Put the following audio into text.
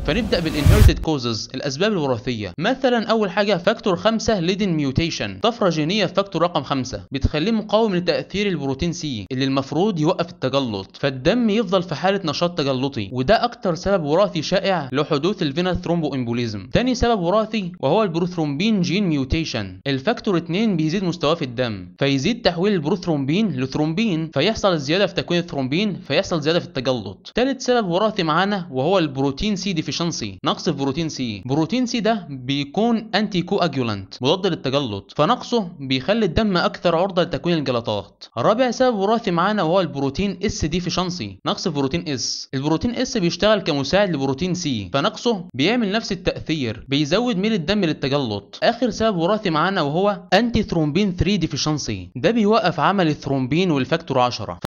فنبدا بال inherited causes، الاسباب الوراثيه. مثلا اول حاجة factor 5 Leiden mutation، طفرة جينية في factor رقم 5 بتخليه مقاوم لتاثير ال protein C اللي المفروض يوقف التجلط، فالدم يفضل في حاله نشاط تجلطي، وده اكتر سبب وراثي شائع لحدوث ال venous thromboembolism. تاني سبب وراثي وهو ال prothrombin gene mutation، ال factor 2 بيزيد مستواه في الدم فيزيد تحويل ال prothrombin ل thrombin، فيحصل زيادة في تكوين الثرومبين فيحصل زيادة في التجلط. تالت سبب وراثي معانا وهو ال protein C deficiency، نقص في protein C. protein C ده بيكون anticoagulant، مضاد للتجلط، فنقصه بيخلي الدم اكثر عرضه لتكوين الجلطات. رابع سبب وراثي معانا وهو ال protein S deficiency، نقص في protein S. ال protein S بيشتغل كمساعد ل protein C، فنقصه بيعمل نفس التاثير، بيزود ميل الدم للتجلط. اخر سبب وراثي معانا وهو antithrombin 3 deficiency، ده بيوقف عمل ال thrombin وال factor 10.